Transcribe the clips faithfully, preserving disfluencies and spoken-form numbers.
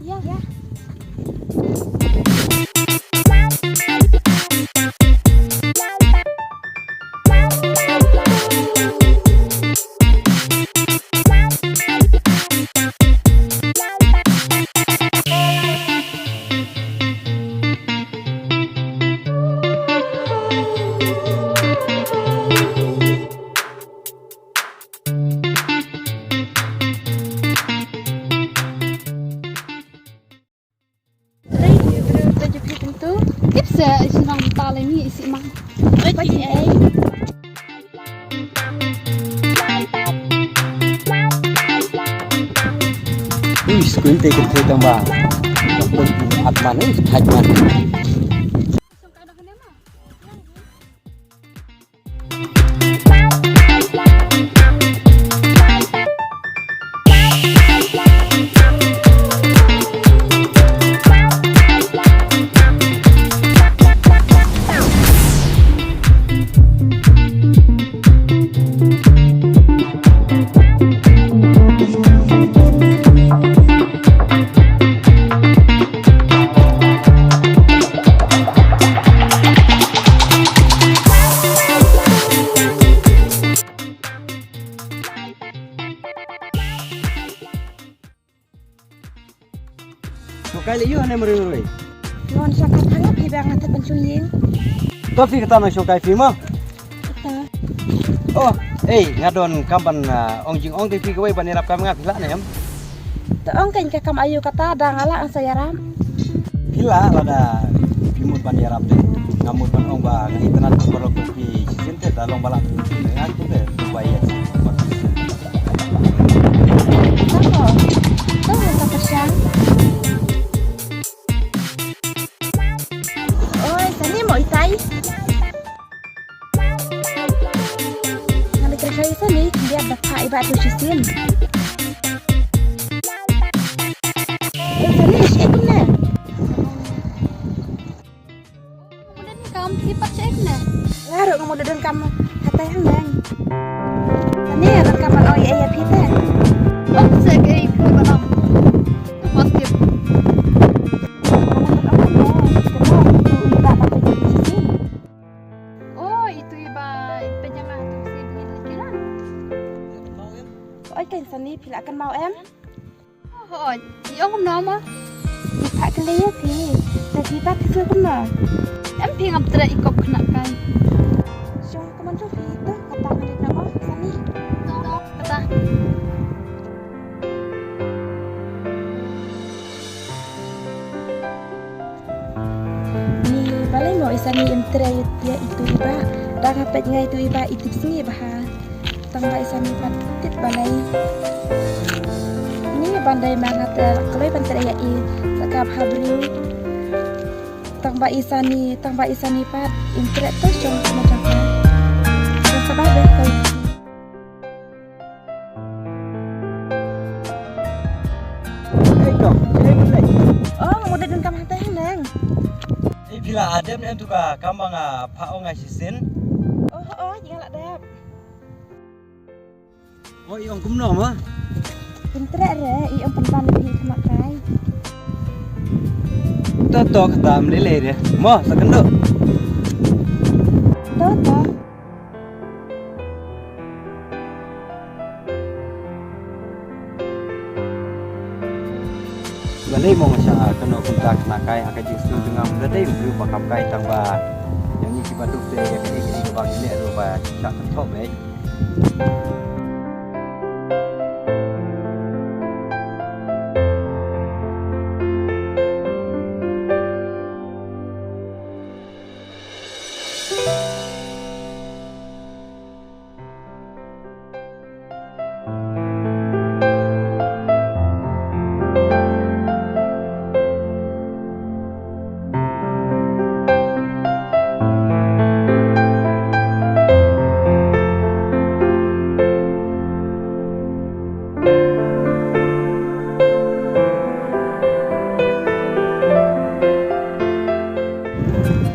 Ïa. Tip sa, i shnong ta la ni, i si mang. Oi, ki ei. Ui, skuin te kynthei tang ba. At man, eh, thait man. Shongkai leh ïa u hane marwei marwei. Ngan shongkai tang ïa phi ba nga tip ban shong ïing. To phi kata nang shongkai phi mo. Kata. Oh, ei, nga don kam ban, ah, ong jingong te phi kawei ban ïarap kam nga phi lah ne em. To ong kein ka kam aïu kata da nga lah sa ïarap. Phi lah lada phi mut ban ïarap te. Nga mut ban ong ba nga itynnad ka paralok phi shisien te da long ba lah phi nga te. Dubai ïa. Tang ko. Tang ko ka pyrshang. Oi, sani mo itai. Nga da kyrkhu ïa sani, khyndiat da phah i bah tu shisien. Oi, sani, shi kumne. Mut donkam phi pat check ne? Nga ruh nga mut donkam hatai haneng. Ani donkam ban ong ei ei ïa phi te. Ong sek ei phi ban ong. Tu positive. Oh, itu i ba i penyanga tu si bini lagi lah. Oi, kan sani phi lah kan mau em? Hooid, ïa kumno ma? Phi phah kylli ïa phi. Te phi pat phi sngewbha kumno? Em phi ngam treh i kop khynnah kai. Shu kumno phi to kata ngi na ma sani. Kata. Ni balei mo i sani im treh ïa itu i ba. Da nga peit ngai itu i ba i tip sngi bha. Tang ba i sani pat tip balei. Ni ban dei ma nga te kloi ban treh ïa i sa ka bha briew. Tang ba i sani, tang ba i sani pat im treh to shong ma jaka. Sa ba be ko. Hei kong, hei bulai. Oh, nga mut donkam hangta haneng. Ei phi la dep ne em tu ka kam ba nga phah ong nga shisien. Oh, oh, nga la dep. Oi, ong kumno ma? Pyntreh re, i ong pynban i khmat kai. To to kata mlei lei re. Mo, sa kynduh. To to. Balei mo nga shah kano kumta khynnah kai ha ka jingsngew jong nga, balei briew ba kam kai tang ba ïa ngi kiba duk te ïa kaei kaei kaba ngi leh ruh ba shah kynthoh beit.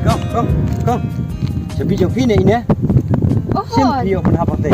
Kong, kong, kong. Shabi jong phi ne ine? Oh, shem phi ong pynhap hangtei.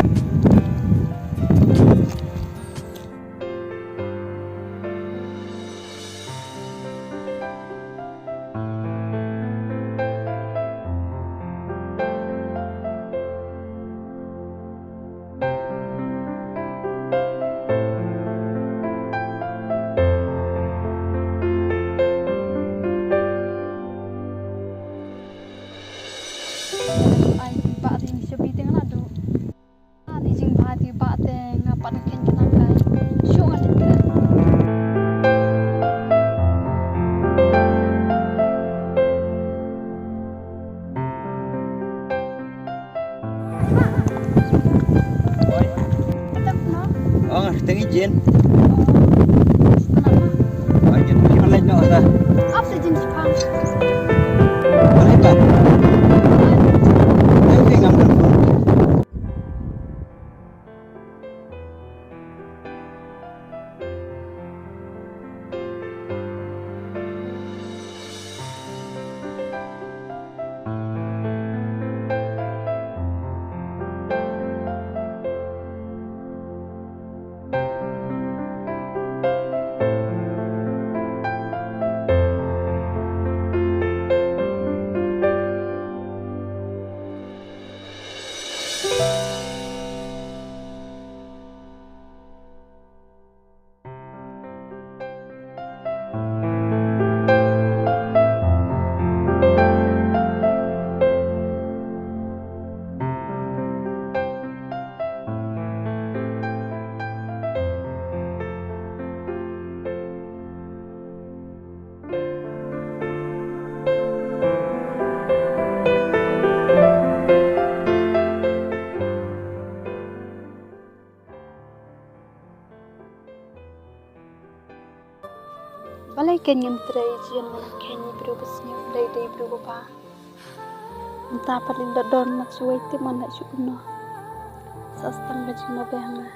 Balei kein ngam trei ïa jingim ngan kein ïa briew ba sniew, dei dei briew ba ba. Mynta pat lei la don mat shuwei te man la shu kumno. Sa stang ba jingma ba nga.